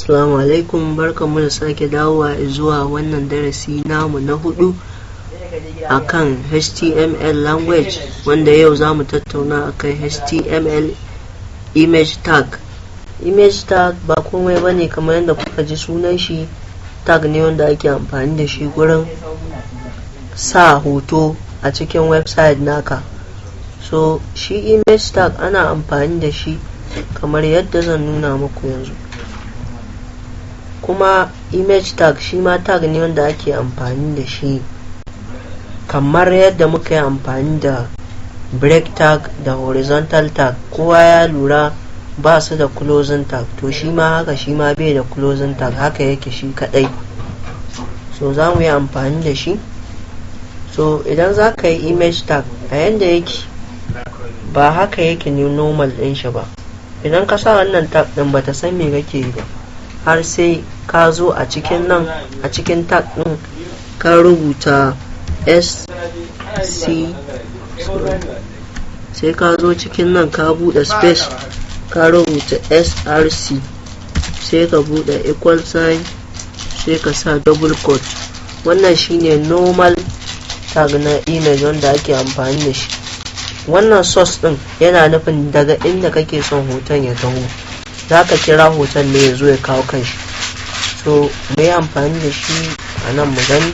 Assalamu alaikum, barkanmu da sake dawowa zuwa wannan darasi namu na hudu akan HTML language, wanda yau za mu tattauna akan HTML image tag. Image tag ba komai bane, kamar yadda kuka ji sunan shi, tag ne wanda ake amfani da shi gurin sa hoto a cikin website naka. So shi image tag ana amfani da shi kamar yadda zan nuna muku yanzu. Kuma image tag shi ma tag ne wanda ake amfani da shi kamar yadda muka yi amfani da break tag da horizontal tag. Kowa ya lura ba su da closing tag, to shi ma haka, shi ma bai da closing tag, haka yake shi kadai. So za mu yi amfani da shi. So idan za ka yi image tag a yanda yake, ba haka yake ne normal din shi ba. Idan ka sa wannan tag din, bata san me kake yi ba har sai ka zo a cikin nan, a cikin tag din ka rubuta s c, sai ka zo cikin nan ka bude space, ka rubuta src, sai ka bude equal sign, sai ka sa double quote. Wannan shine normal tag na image wanda ake amfani da shi. Wannan source din yana nufin daga inda kake son hoton ya taho, za ka kira hoton ne ya zo ya kawo kanshi. So mu yi amfani da shi a nan mu gani.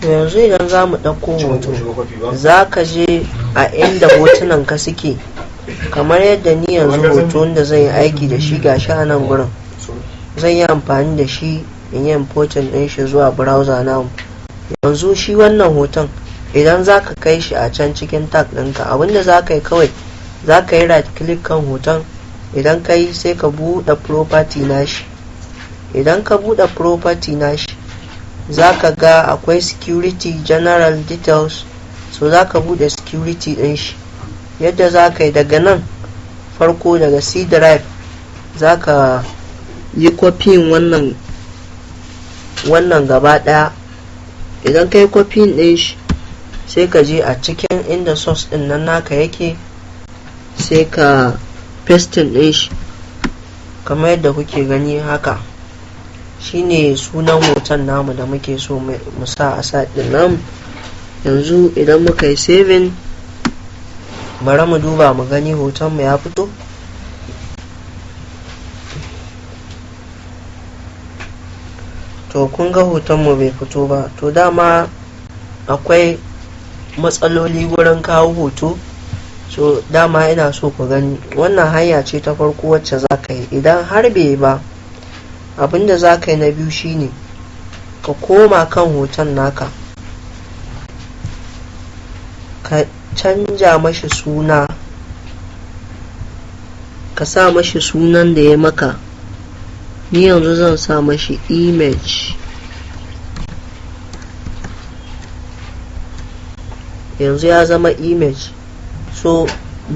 To yanzu idan za mu ɗauko hoto, za ka je a inda hotunan ka suke. Kamar yadda ni yanzu hoton da zan yi aiki da shi gashi a nan gurin, zan yi amfani da shi in yi importing ɗin shi zuwa browser namu. Yanzu shi wannan hoton, idan za ka kai shi a can cikin tag ɗinka, abinda za ka yi kawai, za ka yi right click kan hoton. Idan ka yi, sai ka buɗe property nashi. Idan ka buɗe property nashi, za ka ga akwai security, general, details. So za ka buɗe security ɗin shi. Yadda za ka yi, daga nan farko, daga C drive, za ka yi copying wannan gaba ɗaya. Idan ka yi copying ɗin shi, sai ka je a cikin inda source ɗin nan naka yake, sai ka pasting ɗin shi kamar yadda kuke gani haka. Shine sunan hoton namu da muke so mu sa a site ɗin namu. Yanzu idan muka yi saving, bari mu duba mu gani hoton mu ya fito. To kun ga hoton mu bai fito ba. To dama akwai matsaloli wurin kawo hoto. So dama ina so ku gani, wannan hanya ce ta farko wacce za ka yi. Idan har bai ba, abinda za ka yi na biyu shine ka koma kan hoton naka, ka canja mashi suna, ka sa mashi sunan da ya maka. Ni yanzu zan sa mashi image. Yanzu ya zama image. So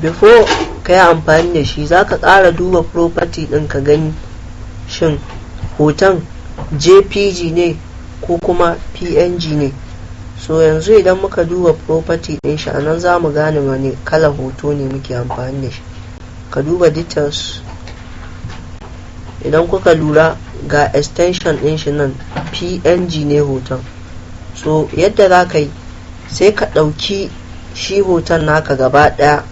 before ka yi amfani da shi, za ka ƙara duba property ɗin ka gani shin hoton JPG ne ko kuma PNG ne. So yanzu idan muka duba property ɗin shi a nan, za mu gane wane kalar hoto ne muke amfani da shi. Ka duba details. Idan kuka lura, ga extension ɗin shi nan, PNG ne hoton. So yadda za ka yi, sai ka ɗauki shi hoton naka gaba ɗaya,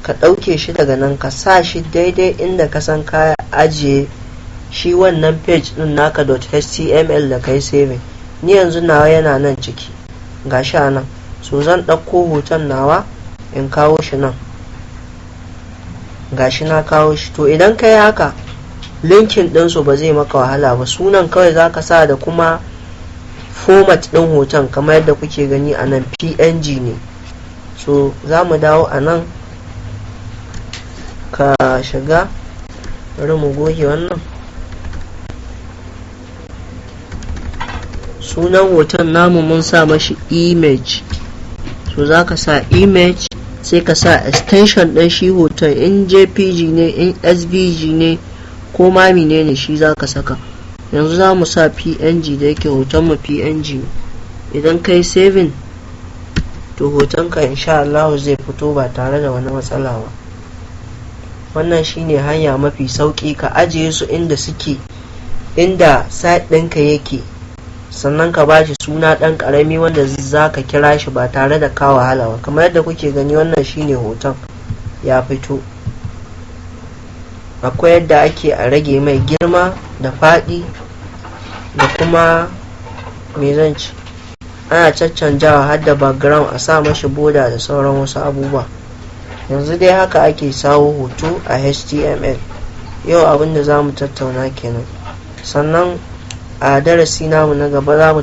ka ɗauke shi daga nan, ka sa shi daidai inda ka san ka ajiye shi wannan page ɗin naka .html da kai saving. Ni yanzu nawa yana nan ciki, gashi a nan. So zan ɗauko hoton nawa in kawo shi nan. Gashi na kawo shi. To idan ka yi haka, linking ɗinsu ba zai maka wahala ba. Sunan kawai za ka sa da kuma format ɗin hoton, kamar yadda kuke gani a nan, PNG ne. So za mu dawo a nan, ka shiga, bari mu goge wannan. Sunan hoton namu mun sa mashi image. So za ka sa image, sai ka sa extension ɗin shi hoton, in JPG ne, in SVG ne, ko ma menene shi za ka saka. Yanzu za mu sa PNG da yake hoton mu PNG ne. Idan kai saving, To hotonka insha Allahu zai fito ba tare da wani matsala ba. Wannan shine hanya mafi sauƙi: ka ajiye su inda suke, inda site ɗinka yake, sannan ka ba shi suna ɗan ƙarami wanda za ka kira shi ba tare da ka wahala ba. Kamar yadda kuke gani, wannan shine hoton ya fito. Akwai yadda ake a rage mai girma da faɗi da kuma, me zan ce, ana caccanjawa har da background, a sa mashi border da sauran wasu abubuwa. Yanzu dai haka ake sawo hoto a HTML. Yau abinda za mu tattauna kenan. Sannan a darasi namu na gaba za mu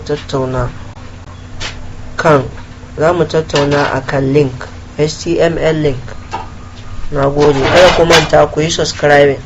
tattauna akan link, HTML link. Na gode, kada ku manta ku yi subscribing.